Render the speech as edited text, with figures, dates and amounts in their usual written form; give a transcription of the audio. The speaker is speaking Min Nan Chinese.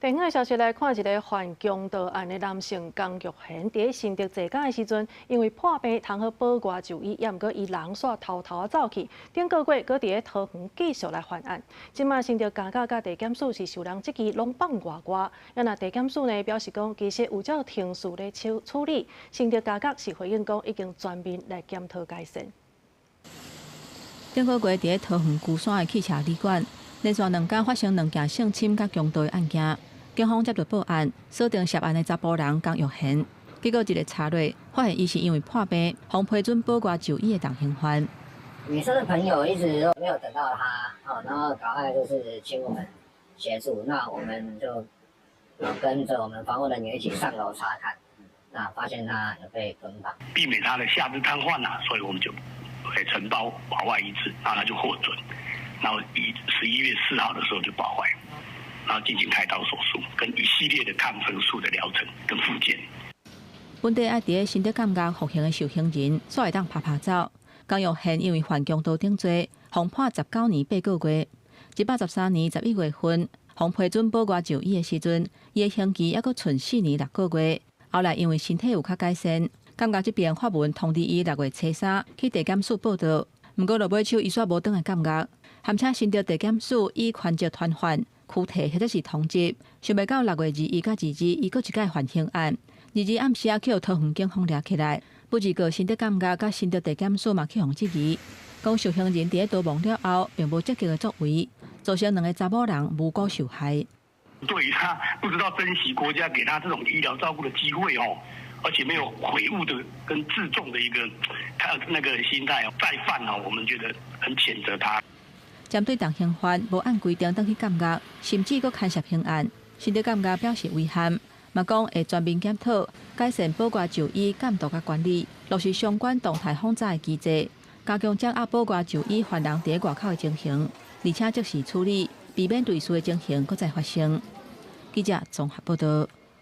地方的消息來看，一个犯強盜案的男性江玉賢，佇新竹坐監的時陣，因為破病通好保外就醫，也毋過伊人煞偷偷仔走去。頂個月，閣佇咧桃園繼續來犯案。這馬新竹監獄佮地檢署是受人質疑攏放外外。啊，若地檢署呢表示講，其實有照程序咧處處理。新竹監獄是回應講，已經全面來檢討改善。頂個月佇咧桃園龜山的汽車旅館，連續兩工發生兩件性侵佮強盜的案件。警方接到報案，鎖定涉案的查埔人江玉賢。結果一个查落，發現伊是因為破病，予批准保外就醫的重刑犯。女生的朋友一直都沒有等到他，然後趕快就是請我們協助，那我們就跟着我們防護人員一起上樓查看，那發現他有被捆綁，避免他的下肢癱瘓啦，所以我們就會呈報保外醫治，然後他就獲准，然後以11月4號的時候就保外。然後進行開刀手術，跟一系列的抗生素的療程跟復健。本底愛佇咧新竹監獄服刑的受刑人，煞會當趴趴走。江玉賢因為犯強盜等罪，予判19年8個月。113年11月份，予批准保外就醫的時陣，伊的刑期猶閣賰4年6個月。後來因為身體有較改善，監獄這邊發文通知伊6月初三去地檢署報到。毋過落尾手伊煞無轉來監獄，含請新竹地檢署以寬徼傳喚、驅提或者是通緝，想袂到6月21佮22，伊閣一擺犯刑案。22暗時仔去予桃園警方掠起來，不過新竹監獄佮新竹地檢署嘛去予質疑，講受刑人佇咧逃亡了後，並無積極的作為，造成兩个查某人無辜受害。對於他不知道珍惜國家給他這種醫療照顧的機會哦，而且沒有悔悟的跟自重的一個他那個心態哦，再犯哦，我們覺得很譴責他。針對重刑犯無按規定轉去監獄，甚至閣牽涉刑案，新竹監獄表示遺憾，嘛講會全面檢討，改善保外就醫監督佮管理，落實相關動態訪查的機制，加強掌握保外就醫犯人佇外口的情形，而且即時處理，避免類似的情形閣再發生。記者綜合報道。